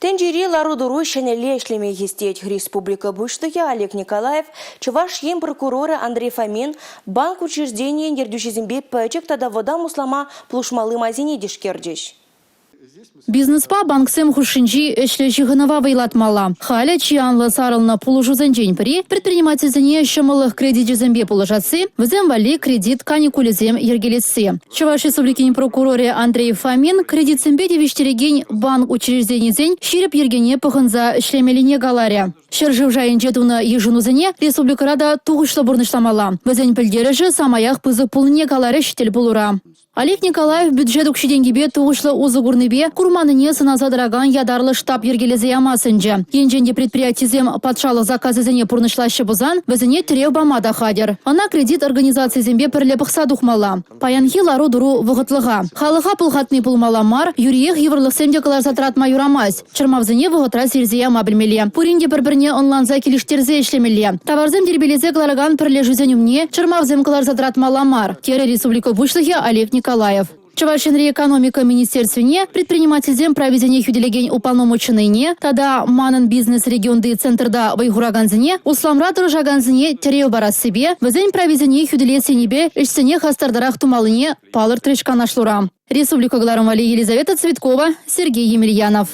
Тӗнчери лару-тӑру ҫӗнӗлле ӗҫлеме хистет. Республика Пуҫлӑхӗ Олег Николаев, Чӑваш Ен прокурорӗ Андрей Фомин банк учрежденийӗн ертӳҫисемпе пӗчӗк тата вӑтам услама пулӑшмалли майсене тишкерчӗҫ. Бизнеспа банксем хушшинчи ӗҫлӗ ҫыхӑнӑва вӑйлатмалла. Халӗ чи анлӑ сарӑлнӑ пулӑшусенчен пӗри предпринимательсене ҫӑмӑллӑх кредичӗсемпе пулӑшасси, вӗсем валли кредит каникулӗсем йӗркелесси. Чӑваш Республикин прокурорӗ Андрей Фомин кредитсемпе тивӗҫтерекен банк учрежденисен ҫирӗп йӗркене пӑхӑнса ӗҫлемеллине каларӗ. Ҫӗршыв шайӗнче тунӑ йышӑнусене республикӑра та тухӑҫлӑ пурнӑҫламалла. Вӗсен пӗлтерӗшӗ самаях пысӑк пулнине каларӗҫ тӗл пулура. Олег Николаев бюджет укҫи-тенкипе тухӑҫлӑ усӑ курнипе курманнине сӑнаса тӑракан ятарлӑ штаб йӗркелесе яма сӗнчӗ. Енчен те предприятисем патшалӑх заказӗсене пурнӑҫлаҫҫӗ пулсан, вӗсене тӗрев пама та хатӗр. Ӑна кредит организацийӗсемпе пӗрле пӑхса тухмалла. Паянхи лару-тӑру вӑхӑтлӑха. Халӑха пӑлхатни пулмалла мар, юриех йывӑрлӑхсем те кӑларса тӑратма юрамасть. Чӑрмавсене вӑхӑтра сирсе яма пӗлмелле. Пурин те пӗр-пӗрне ӑнланса килӗштерсе ӗҫлемелле. Таварсем тирпейлесе кӑларакан пӗрлешӳсен умне чӑрмавсем кӑларса тӑратмалла мар, терӗ республика Пуҫлӑхӗ Олег Николаев. Чӑваш Енри экономика министерствине, предпринимательсен прависене хӳтӗлекен уполномоченнӑйне тата «Манӑн бизнес» регионти центрта вӑй хуракансене, усламра тӑрӑшакансене тӗрев парассипе, вӗсен прависене хӳтӗлес енӗпе ӗҫсене хастартарах тумаллине палӑртрӗҫ канашлура. Республика кӑларӑм валли Елизавета Цветкова, Сергей Емельянов.